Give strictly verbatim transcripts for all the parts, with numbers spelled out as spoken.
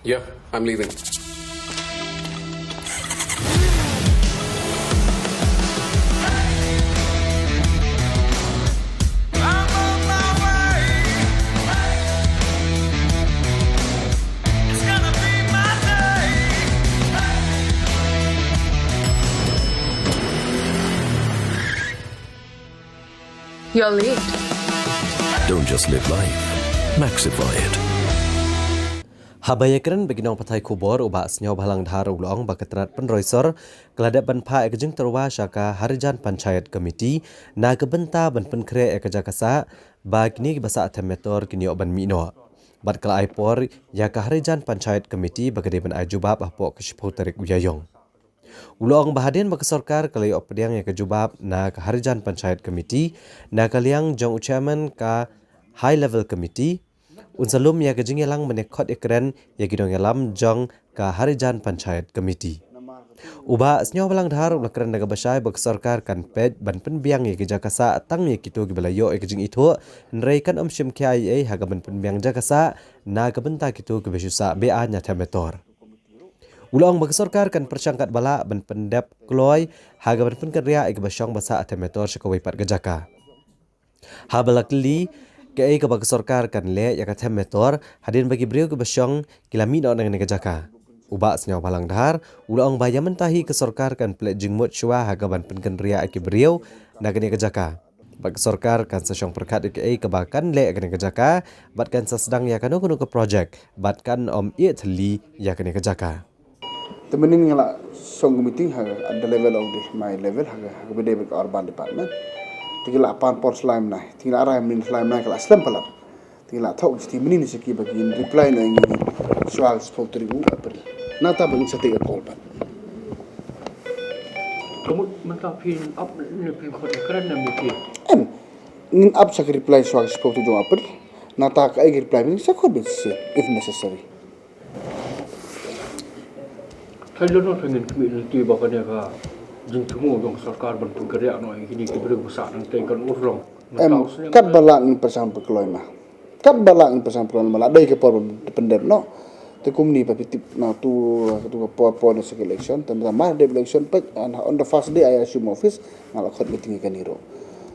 Yeah, I'm leaving. You're late. Don't just live life, maxify it. Haba ïakren bad ki nongpathai khubor, u Bah Sniawbhalang Dhar u la ong ba ka tnat pynroi sor ka la dep ban phah ïa ka jingtyrwa sha ka Harijan Panchayat Committee na ka bynta ban pynkhreh ïa ka jaka sah ba kine kiba sah them metor kin ïoh ban mih noh. Bad ka la ai por ïa ka Harijan Panchayat Committee ba ka dei ban ai jubab hapoh ka shiphew tarik u Ïaïong. U la ong ba hadien ba ka sorkar ka la ïoh pdiang ïa ka jubab na ka Harijan Panchayat Committee na ka liang jong u chairman ka High Level Committee, un sa lum ïa ka jingïalang ban ïakhot ïakren ïa ki nongïalam jong ka Harijan Panchayat Committee. U Bah Sniawbhalang Dhar u la kren da kaba shai ba ka sorkar kan peit ban pynbiang ïa ki jaka sah tang ïa kito kiba la ïoh ïa ka jingithuh, hynrei kan ym shim khia ei ei ha kaban pynbiang jaka sah na ka bynta kito kiba shu sah be-aiñ ïa them metor. U la ong ba ka sorkar kan pyrshang katba lah ban pyndep kloi ha kaban pynkynriah ïa kiba shong ba sah them metor sha kawei pat ka jaka. Haba la kylli kaei kaba ka sorkar kan leh ïa ka them metor hadien ba ki briew kiba shong ki la mih noh na kane ka jaka, u Bah Sniawbhalang Dhar u la ong ba ïa mynta hi ka sorkar kan pynleit jingmut shuwa ha kaban pynkynriah ïa ki briew na kane ka jaka. Bad ka sorkar kan sa shong pyrkhat ïa kaei kaba kan leh ïa kane ka jaka bad kan sa sdang ïa kano kano ka projek bad kan ym ïeh thylli ïa kane ka jaka. Te mynnin nga la shong ka meeting ha at the level of the, my level ha ka, ha kaba ïadei bad ka urban department. Te ki la pan por shlai mynne, te ki la rai mynnin shlai mynne ka la slem palat. Te ki la thoh ki mynnin sha ki ba kin reply noh ïa ngi shuwa ka shiphew tarik u April. Nangta ba ngin sa take a call pat. Ka mut mynta phin ap ne phin khot ïakren ne mynta. Em, ngin ap sa ka reply shuwa ka shiphew tarik jong u April. Nangta kaei ka reply mynnin sa khot mynnin shisien if necessary. Thailand noh thailand khmih lynti ba kane ka jingthmu jong ka sorkar ban pynkynriah noh ïa kine ki briew ba sah nangtei kan urlong. Em, katba lah ngin pyrshang pynkloi ma. Katba lah ngin pyrshang pynkloi ma la dei ka por ban pyndep noh. Te kumne ba phi tip na tu, tu ka por por na sa ka election, te mynta mar dep election peit, and on the first day I assume office nga la khot meeting ïa kane ruh.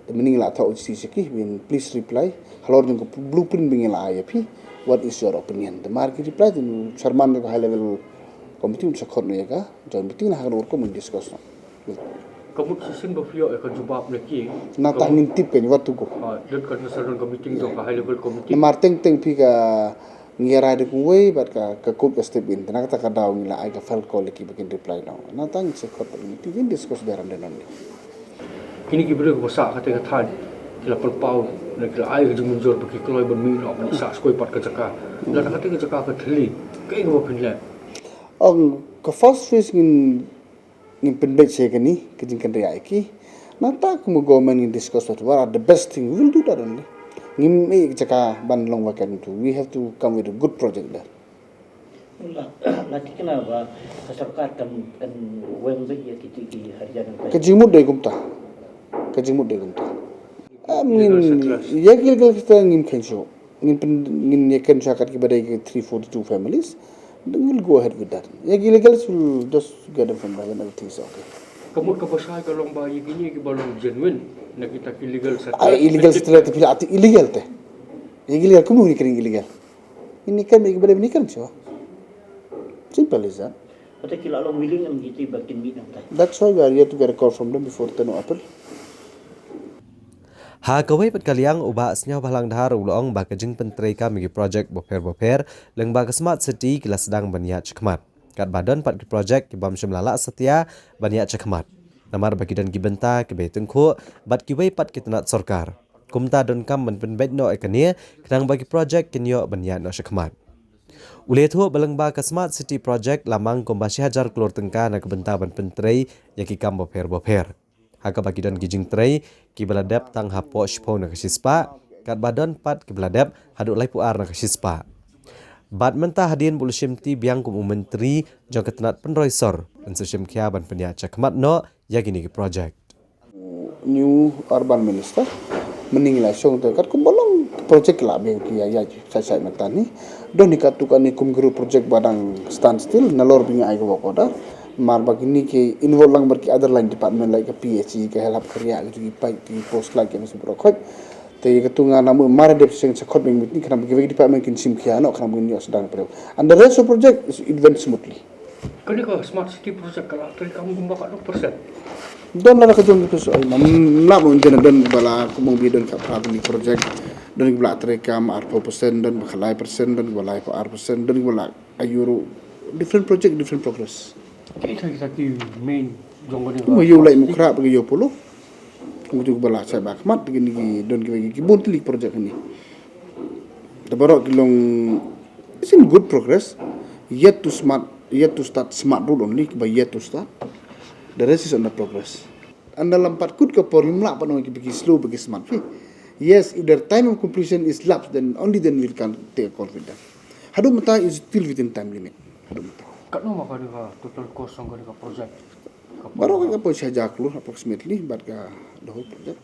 Te mynnin la thoh u C C ki, please reply halor jong ka blueprint ba ngi la ai ïa phi. What is your opinion? Te mar ki reply te u chairman jong ka high level committee un sa khot noh ïa ka joint meeting na ha ka ruh kum discuss noh. Ka mut shisien ba phi ïoh ïa ka jubab na ki. Nangta ngin tip kein what to go. Ah, don kan sa don ka meeting jong ka high level committee. Namar teng teng phi ka ngi rai da kumwei bad ka, ka kut ka step in. Te na kata ka daw ngi la ai ka file call ïa ki ba kin reply noh. Nangta ngin sa khot meeting ngin discuss biang dei nangne. Kine ki briew ba sah kata ka thaiñ ki la pynpaw ne ki la ai ka jingmynjur ba ki kloi ban mih noh ban sah skoi pat ka jaka. Lada kata ka jaka ka thylli kaei kaba phin leh? Ong ka first phase ngin ngin pynbeit sha kane ka jingkynriah ïa ki. Nangta kum u government ngin discuss what are the best thing, we will do that only. Ngim ïeh jaka ban long vacant tu. We have to come with a good project there. La, la thikna ba ka sorkar kan, kan weng beit ïa kiti ki harijan. Ka jingmut dei kumta. Ka jingmut dei kumta. Em, ngin ïa ki legal kita ngim khein shuh. Ngin pyn, ngin ïa khein shuh kat kiba dei ki three forty-two families. Then we'll go ahead with that. Ïa ki illegals will just get them from there when everything is okay. Ka mut kaba shai ka long ba ïa kine kiba long genuine na kita ki legal settlers. Ai illegal settlers te phi la ati illegal te. Ïa ki illegal kumno ngin kren illegal. Ngin ïa khein ïa kiba dei ngin ïa khein shuh. Simple as that. Kata ki la long willing em kiti ba kin mih nangtai. That's why we are here to get a call from them before ten o April. Ha kawei pat ka liang u Bah Sniawbhalang Dhar u la ong ba ka jingpyntreikam ïa ki projek bapher bapher lyngba ka Smart City ki la sdang ban ïaid shakhmat. Katba don pat ki projek ki bym shym la lah satia ban ïaid shakhmat. Namar ba ki don ki bynta kiba ïatyngkhuh bad kiwei pat ki tnat sorkar. Kumta donkam ban pynbeit noh ïa kane khnang ba ki projek kin ïoh ban ïaid noh shakhmat. U la ïathuh ba lyngba ka Smart City Project la mang kumba shi hajar klur tyngka na ka bynta ban pyntrei ïa ki kam bapher bapher. Ha kaba ki don ki jingtrei kiba la dep tang hapoh shiphew na ka shispah, katba don pat kiba la dep haduh laiphew ar na ka shispah. Bad mynta hadien ba u la shimti biang kum u Myntri jong ka tnat pynroi sor, un sa shim khia ban pynïaid shakhmat noh ïa kine ki projek. New Urban Minister, Mynta la shong te katkum ba long project la beng ki ya ya sa sa matan ni. Don ni katu kane kum guru project ba dang stand still nalor ba ngi ai ka work order. Mar ba kini ki involve lang bad ki other line department like ka P H E, ka health, ka ria, ki pipe, ki post light, ki mesti berokot. Te katu nga namu mar dep seng sa khot beng meeting khnang ba ki department kin shim khia noh khnang ba ngin ïoh sdang pyrshah. And the rest of project is, it went smoothly. Kane ka Smart City Project ka la treikam kumba katno persen? Don la ka jong ki persen, ai, mam la mo jen don ba la kumong bi don ka pra ni project. Don ki ba la treikam arphew persen, don ba ka lai persen, don ki ba lai arphew persen, don ki ba la euro. Different project, different progress. Kita kita ki main jong kane ka Mo ïoh lai Smart City. Mukra ba ïoh polo. Mo tu ba la sa ba khmat ki ni ki don ki ki bun tili project ni. Te baroh ki long, it's in good progress. Yet to smart, yet to start smart road only, but yet to start. The rest is under progress. Ynda la ym pat kut ka por ym lah pat ong ki ba ki slow ba ki smart phi. Yes, if their time of completion is lapsed, then only then we can take a call with them. Haduh mynta is still within time limit. Haduh mynta. Katno ma ka dei ka total cost jong kane ka project? Baroh ka poi shi hajar klur approximately, bad ka the whole project.